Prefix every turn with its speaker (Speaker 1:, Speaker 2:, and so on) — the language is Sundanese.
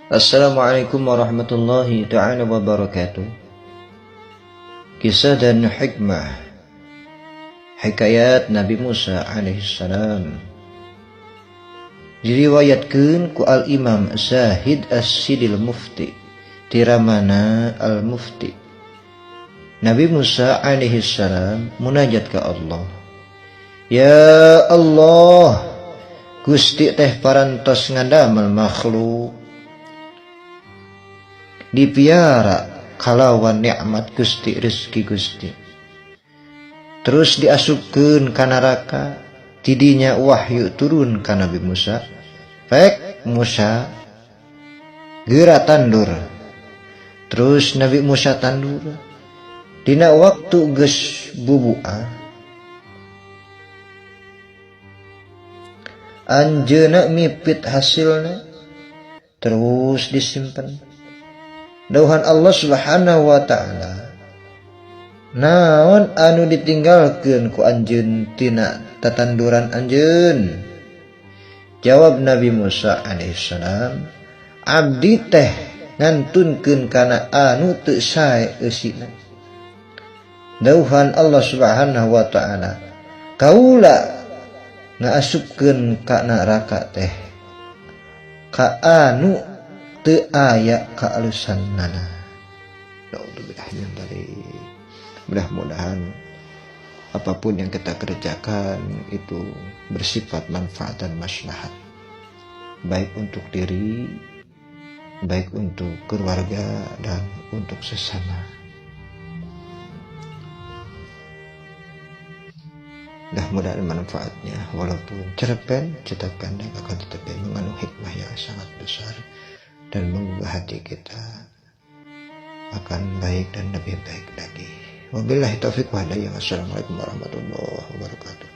Speaker 1: Assalamualaikum warahmatullahi ta'ala wabarakatuh. Kisah dan hikmah hikayat Nabi Musa alaihissalam diriwayatkeun ku Al-Imam Zahid As-Sidil Mufti Tiramana Al-Mufti. Nabi Musa alaihissalam munajat ke Allah. Ya Allah, Gusti teh parantos ngadamel makhluk dipiara kalawan nikmat Gusti, rezeki Gusti, terus diasupkeun ka neraka. Tidinya wahyu turun ka Nabi Musa, "Pek Musa, geura tandur." Terus Nabi Musa tandur. Dina waktu geus bubuah, anjeunna mipit hasilna, terus disimpan. Dauhan Allah Subhanahu wa ta'ala, "Naon anu ditinggalkeun ku anjeun tina tatanduran anjeun?" Jawab Nabi Musa alaihissalam, "Abdi teh ngantunkeun kana anu teu sae eusina." Dauhan Allah Subhanahu wa ta'ala, "Kaula ngaasupkeun ka neraka teh ka anu teu aya kaalusannana." Naudzubillah min dzalik. Mudah-mudahan apapun yang kita kerjakan itu bersifat manfaat dan maslahat, baik untuk diri, baik untuk keluarga, dan untuk sesama. Mudah-mudahan manfaatnya, walaupun cerpen, cerita pendek, akan tetapi mengandung hikmah yang sangat besar dan mengubah hati kita akan baik dan lebih baik lagi. Wabillahi taufiq wa hidayah. Wassalamualaikum warahmatullahi wabarakatuh.